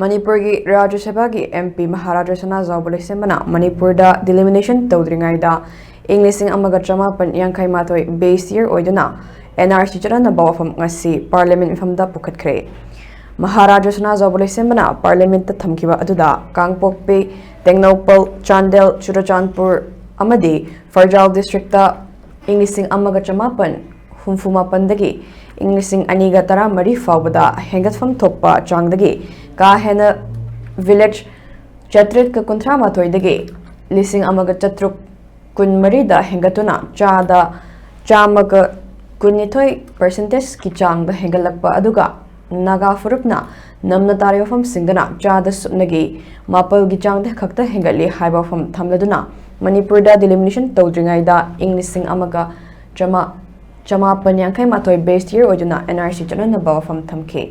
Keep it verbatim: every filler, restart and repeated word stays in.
ꯃꯅꯤꯄꯨꯔꯒꯤ ꯔꯥꯖ꯭ꯌ ꯁꯚꯥꯒꯤ M P ꯃꯍꯥꯔꯥꯖꯥ ꯁꯅꯥꯖꯥꯎꯕ ꯂꯩꯁꯦꯝꯕꯅ ꯃꯅꯤꯄꯨꯔꯗ delimitation ꯇꯧꯗ꯭ꯔꯤꯉꯩꯗ ꯏꯪ ꯂꯤꯁꯤꯡ ꯑꯃꯒ ꯆꯃꯥꯄꯟ ꯌꯥꯡꯈꯩ ꯃꯥꯊꯣꯏ base year ꯑꯣꯏꯗꯨꯅ N R C ꯆꯠꯅꯅꯕ ꯋꯥꯐꯝ ꯉꯁꯤ Parliament ꯃꯤꯐꯝꯗ ꯄꯨꯈꯠꯈ꯭ꯔꯦ꯫ ꯃꯍꯥꯔꯥꯖꯥ ꯁꯅꯥꯖꯥꯎꯕ ꯂꯩꯁꯦꯝꯕꯅ Parliament ꯊꯝꯈꯤꯕ ꯑꯗꯨꯗ ꯀꯥꯡꯄꯣꯛꯄꯤ, ꯇꯦꯡꯅꯧꯄꯜ, ꯆꯥꯟꯗꯦꯜ, ꯆꯨꯔꯆꯥꯟꯄꯨꯔ ꯑꯃꯗꯤ ꯐꯔꯖꯥꯜ district ꯏꯪ ꯂꯤꯁꯤꯡ ꯑꯃꯒ ꯆꯃꯥꯄꯟ ꯍꯨꯝꯐꯨ ꯃꯥꯄꯟꯗꯒꯤ ꯏꯪ ꯂꯤꯁꯤꯡ ꯑꯅꯤꯒ ꯇꯔꯥꯃꯔꯤ ꯐꯥꯎꯕꯗ ꯍꯦꯟꯒꯠꯐꯝ ꯊꯣꯛꯄ ꯆꯥꯡꯗꯒꯤ ꯀꯥ ꯍꯦꯟꯅ village ꯆꯥꯇ꯭ꯔꯦꯠꯀ ꯀꯨꯟꯊ꯭ꯔꯥ ꯃꯥꯊꯣꯏꯗꯒꯤ ꯂꯤꯁꯤꯡ ꯑꯃꯒ ꯆꯥꯇ꯭ꯔꯨꯛ ꯀꯨꯟꯃꯔꯤꯗ ꯍꯦꯟꯒꯠꯇꯨꯅ ꯆꯥꯗ ꯆꯥꯝꯃꯒ ꯀꯨꯟꯅꯤꯊꯣꯏ percentageꯀꯤ ꯆꯥꯡꯗ ꯍꯦꯟꯒꯠꯂꯛꯄ ꯑꯗꯨꯒ ꯅꯥꯒꯥ ꯐꯨꯔꯨꯞꯅ ꯅꯝꯅ ꯇꯥꯔꯤꯕ ꯃꯐꯝꯁꯤꯡꯗꯅ ꯆꯥꯗ ꯁꯨꯞꯅꯒꯤ ꯃꯥꯄꯜꯒꯤ ꯆꯥꯡꯗ ꯈꯛꯇ ꯍꯦꯟꯒꯠꯂꯤ ꯍꯥꯏꯕ ꯋꯥꯐꯝ ꯊꯝꯂꯗꯨꯅ ꯃꯅꯤꯄꯨꯔꯗ delimitation ꯇꯧꯗ꯭ꯔꯤꯉꯩꯗ ꯏꯪ ꯂꯤꯁꯤꯡ ꯑꯃꯒ ꯆꯃꯥ ꯆꯃꯥꯄꯟ ꯌꯥꯡꯈꯩ ꯃꯥꯊꯣꯏ base year ꯑꯣꯏꯗꯨꯅ N R C ꯆꯠꯅꯅꯕ ꯋꯥꯐꯝ ꯊꯝꯈꯤ꯫